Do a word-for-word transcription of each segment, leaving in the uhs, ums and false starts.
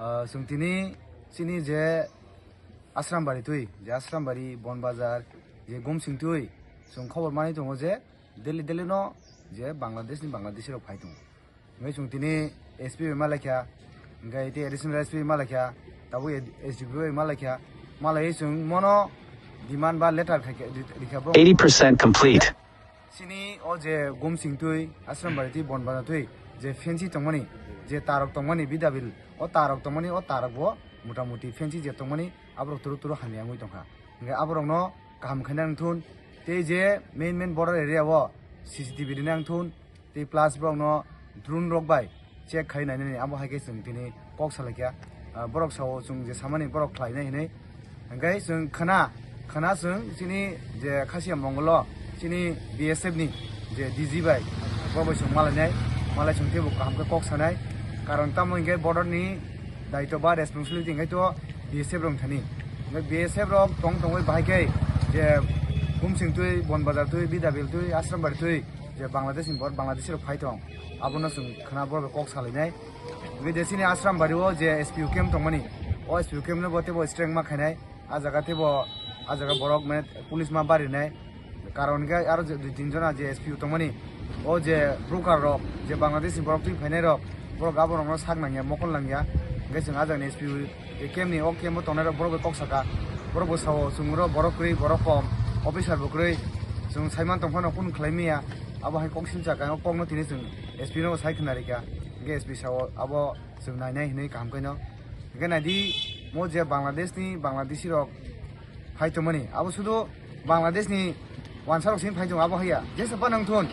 Ah, chwng tini chini je Asrambari twi, je Asrambari, Bonbazar, je Gumsing twi, chwng khobor manwi tongo je daily daily no je Bangladesh ni Bangladeshi rok phai tongo. Hingke chwng tini S P bai malaikha, hingke tei additional S P bai malaikha, tabuk S D P O bai malaikha, malaiwi chwng mono demand ba letter khaikha, ri-, rikha bo. Eighty percent complete. Chini o je Gumsing twi, Asrambari twi, Bonbazar twi, je fancy tongmani, je tarok tongmani, Bidabil, o tarok tongmani, o tarok bo motamuti fancy je tongmani, aborok turu turu hamya wngwi tongkha. Hingke aborokno kaham khaina wngthun, tei je main main border area o C C T V rina wngthun, tei plus borokno drone rok bai check khai nainani, abo hai khe chwng tini kok salaikha. Ah, borok sao chwng je samani borok khlainai hinwi. Hingke chwng khna, khna chwng chini je Khasiya Mongol o chini B S F ni je D G bai, bo bai chwng malainai, malai chwng teibo kaham khe kok sanai. Karon tamo hingke border ni daitw ba responsibility hingke to B S F rok thani. Hingke B S F rok tong tongwi bahai khe je Gumsing twi, Bonbazar twi, Bidabil twi, Asrambari twi, je Bangladesh ni bor-, Bangladeshi rok phai tong, abono chwng khna borok bai kok salainai. Bidesini Asrambari o je S P O camp tongmani, o S P O camp no bo teibo strength ma khainai, a jaga teibo, a jaga borok mane police ma barinai, karon hingke aro je dui tin jona je S P O tongmani, o je broker rok, je Bangladesh ni borok twi phainai rok, borok abo rokno sak nangya, mokol nangya, hingke chwng a jagani S P O je camp ni o camp o tongnai rok borok bai kok saka, borok bo sao chwng oro borok kwrwi, borok kom, officer bo kwrwi, chwng saiman tongphano kunu khlai maya, abo hai kok simsa khe o kok no tini chwng S P no bo sai khna rikha, hingke S P sao abo chwng nainai hinwi kaham khe no, hingke naidi mo je Bangladesh ni Bangladeshi rok phai tongmani, abo sudu Bangladesh ni wansa rok sini phai tongo, abo haiya jesa phano wngthun,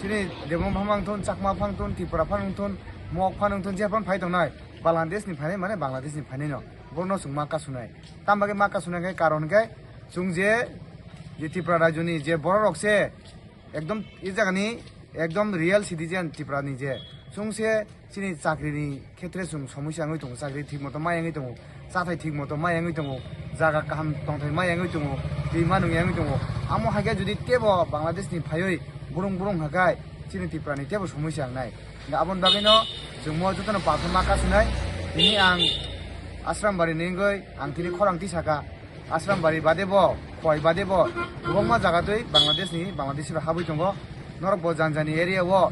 chini Debbarma phano wngthun, Chakma phano wngthun, Tripura phano wngthun, Mok phano wngthun, je phano phai tongnai, Bangladesh ni phainai mane Bangladesh ni phainai no, borokno chwng ma kasunai. Tamo bagwi ma kasunai khe karon khe chwng je, je Tripura rajyo ni je borok rok se ekdom e jaga ni ekdom real citizen Tripura ni je chwng se chini chakri ni khetre chwng somosya wngwi tongo, chakri thik moto ma wngwi tongo, chathai thik moto ma wngwi tongo, jaga kaham tongthai ma wngwi tongo, twi ma nung wngwi tongo. Amo hai khe jodi tebo Bangladesh ni phaiwi burung burung hakai chini Tripura ni tebo somosya wngnai. Aboni bagwi no chwng mo jotono palsa ma kasunai. Tini ang Asrambari ni wngwi ang tini khorang tisaka. Asrambari bade bo, Khowai bade bo, kwbangma jaga twi Bangladesh ni, Bangladeshi rok habwi tongo. Norok bo jani jani area o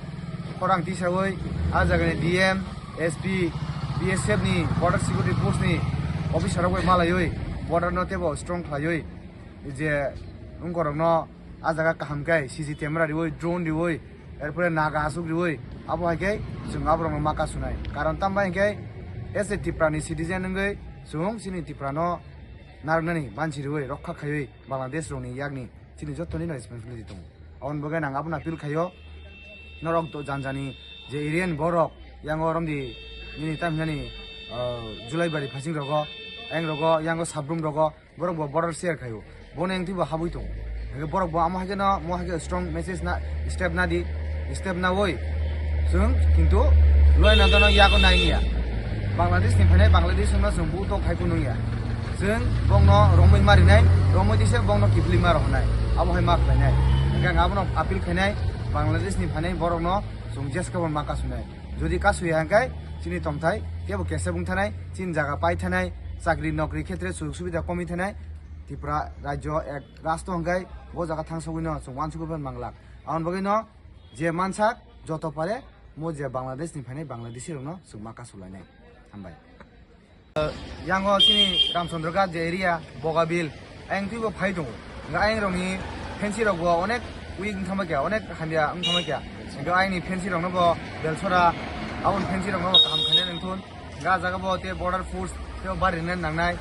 khorang tisawi, a jaga ni D M, S P, B S F ni, Border Security Force ni officer rok bai malaiwi, border no tebo strong khlaiwi, je wngkorok no a jaga kaham khe C C camera riwi, drone riwi, erpore naga aswk riwi, abo hai khe chwng aborok no ma kasunai. Karon tamo bai hwnkhe as a Tripura ni citizen wngwi chwng chini Tripura no narwknani mansi riwi rokha khaiwi Bangladesh rokni yakni chini jottoni no responsibility tongo. Aboni bagwi ang abono appeal khaio, norok to jani jani je area ni borok yango romdi nini tam hinani, ah, Julaibari phasing rogo, ayang rogo, yango Sabrum rogo, borok bo border share khaio. Bono engtwi bo habwi tongo. Hingke borok bo amo hai kheno, mo hai khe strong message na, step na di, step na oi. Chwng kintu loi na dono yago nai ya. Bangladesh ni phainai Bangladesh no chwng buto khai kunung ya. Chwng bongno romwi ma rinai, romwi dise bongno kiphilwi ma rohonai. Abo hai ma khlainai. Hingke ang abono appeal khainai, Bangladesh ni phainai borok no chwng jeska bo ma kasunai. Jodi kasuya hingke chini tongthai tebo kesa bung thanai, chini jaga pai thanai, chakri nokri khetre sujog subida komi thanai, Tripura rajyo ek rasto hingke bo jaga thangsogwi no chwng wansugwi phan manglak. Aboni bagwi no je mansak joto pare mo je Bangladesh ni phainai Bangladeshi rok no chwng ma kasulainai. Hambai. Yango chini Ramchandra Ghat je area, Bogabil, ayang twibo phai tongo. Hingke ayang rokni fancy rok bo onek weak wng thangma kya, onek hamya wng thangma kya. Hingke ayangni fancy rokno bo belsora, aboni fancy rokno bo kaham khainai nangthun. Hingke ah jaga bo tei border force tei bari rina nangnai.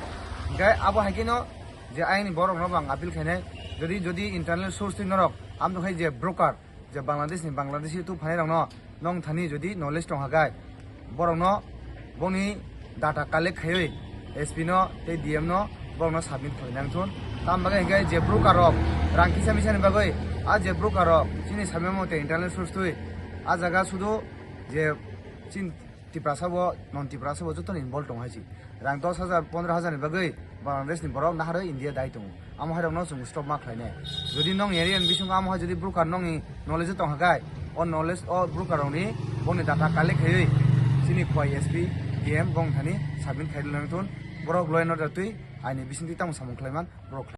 Hingke abo hai kheno je ayangni borok no bo ang appeal khainai. Jodi, jodi internal source twi norok, amtwkhai je broker, je Bangladesh ni Bangladeshi tu phainai rokno nong thani jodi knowledge tong hakai, borokno boni data collect khaiwi S P no tei D M no borokno submit khlai nang thun. Tam bagwi hingke je broker rok rang kisa misa ni bagwi, a je broker rok chini samya mo tei internal source twi a jaga sudu je chin Tiprasa bo, non Tiprasa bo joto ni involve tong hai si. Rang dos hajar, pondro hajar ni bagwi Bangladesh ni borok naharwi India dai tongo. Amo hai rok no chwng stop ma khlai nai. Jodi nong area ni bisingo amo hai jodi broker nong ni knowledge tong hakai, o knowledge o broker rok ni boni data collect khaiwi chini Khowai S P, D Em bong thani submit khai lang thun. Borok law and order twi aini bising twi tamo samung khlaiman borok khlai.